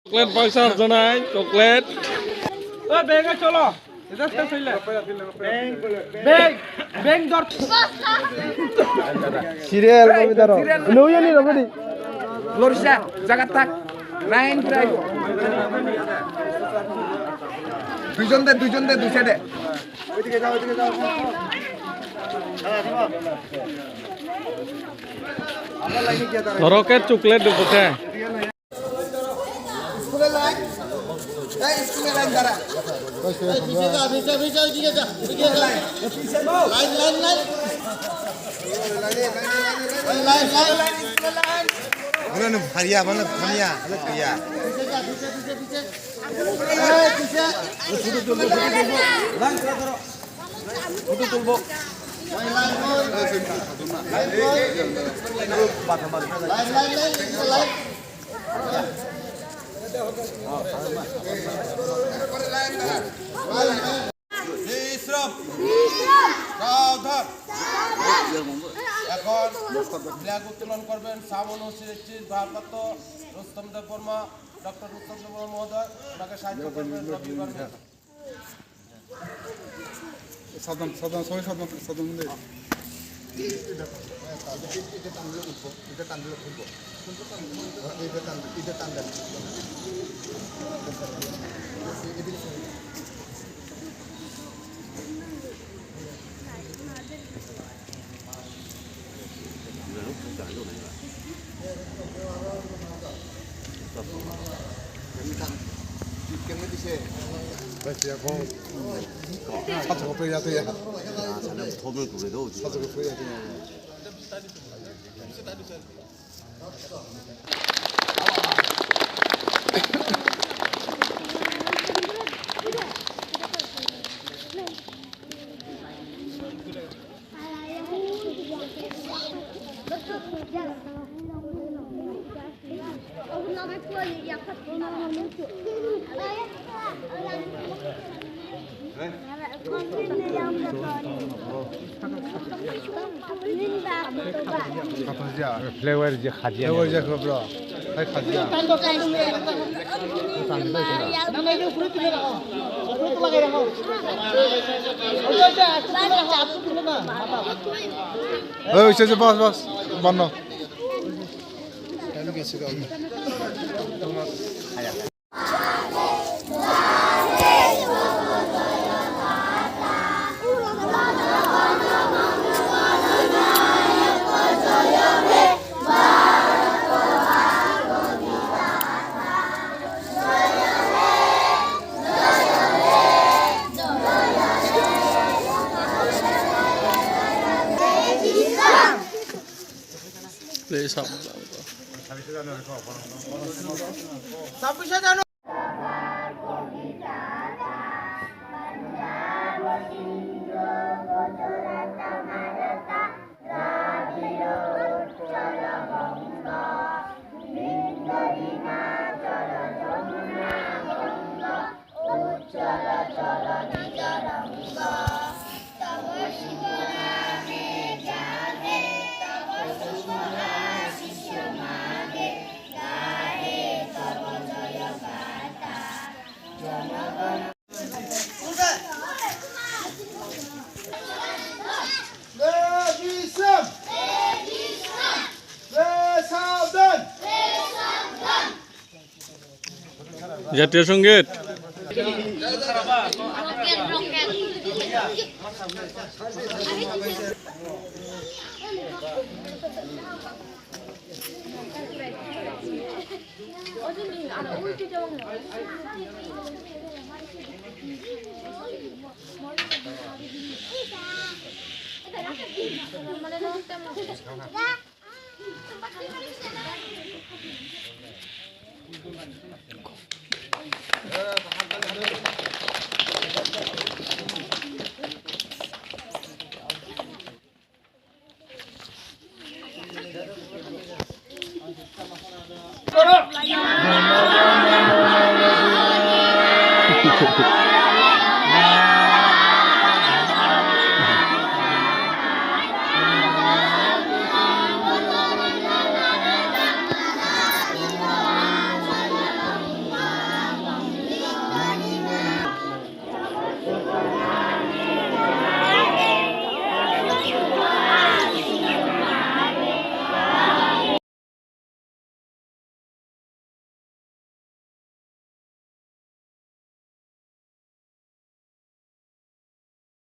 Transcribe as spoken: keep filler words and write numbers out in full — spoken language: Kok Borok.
Chocolate baksa rwjanai, chocolate. O, bag o cholo. Just ka soile. Bag, bag dor. Serial kami daro. Serial. Lo yani lo gadi. Lorisa, jagat tak. Line pura. Duijon de, duijon de, duijon de. Rocket chocolate de bokhe. School line. Ei, school line dara. Ei, piche ja, piche, piche, oi dike ja, oi dike ja. Line, line, line. Line, line, line. Mana nu bhariya, mana bhariya, mana bhariya. Piche ja, piche, piche, piche. Ei, piche. Photo tulbo, photo tulbo. Line, thoro, thoro. Photo tulbo. Line, line, line. Line, line, line. বিশ্রাম। সাবধান। এখন ফ্ল্যাগ উত্তোলন করবেন সামন ওসি এসটির ভারপ্রাপ্ত রুস্তম দেব বর্মা, ডক্টর রুস্তম দেব বর্মা মহোদয়, ওনাকে সাহায্য করবেন রবি বর্মা। সাবধান, সাবধান, সবাই সাবধান, সাবধান হয়ে। এটা টানলে উঠবো, এটা টানলে উঠবো। এটা টান, এটা টান। Flavor je khajia. Flavor je khajia. Hai khajia. Oi, se, se, bas, bas. Banno. Please help. জাতীয় সঙ্গীত।